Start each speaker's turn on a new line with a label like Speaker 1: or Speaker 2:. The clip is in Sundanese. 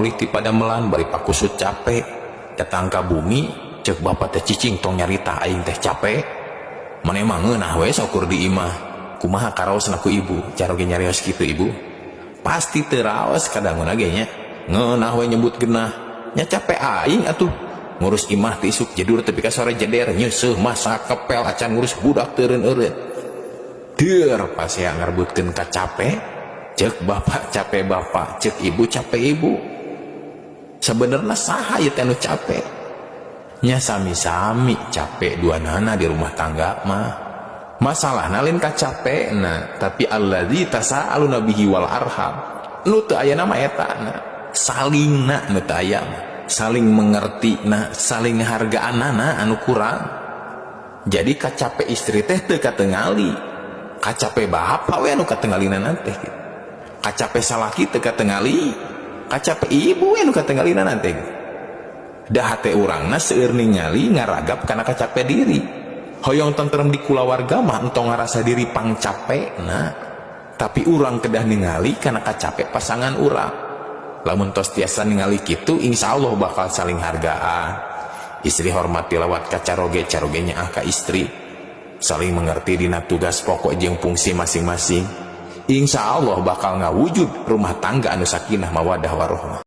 Speaker 1: mulih ti padamelan bari pakusut capek, datang ka bumi, cek bapak teh, "Cicing, tong nyarita, aing teh capek. Maneh mah ngeunah we saukur di imah." Kumaha karaosna ku ibu caroge nyarios kitu? Ibu pasti teu raos kadanguna ge nya. Ngeunah we nyebut genah nya, capek aing atuh ngurus imah ti isuk jedur tepi ka sore jeder, nyeuseuh, masak, kepel, acan ngurus budak teureun eureun. Deur pasea ngarebutkeun kacape. Cek bapak capek bapak, cek ibu capek ibu. Sebenarnya saha ieu teh anu capek nya? Sami-sami capek dua nana di rumah tangga mah. Masalah lain kacape nah, tapi alladzi tasaaluna bihi wal arham nu teu aya nama eta na, saling na nu teu aya mah, saling mengerti na, saling hargaan na anu kurang. Jadi kacape istri teh teu katengali, kacape bapak we anu katengalina teh gitu. Kacape salaki teu katengali, kacape ibu we anu katengalina teh gitu. Da hate urangna seueur ningali ngaragap kana kacape diri. Hoyong tentrem di kulawarga mah entong ngarasa diri pangcape nah, tapi urang kedah ningali kana kacape pasangan urang. Lamun tos tiasa ningali kitu, insya Allah bakal saling hargaan. Istri hormati lewat kacaroge, carogenya ah ka istri, saling mengerti dina tugas pokok jeung fungsi masing-masing. Insya Allah bakal ngawujud rumah tangga anu sakinah, mawadah, warohmah.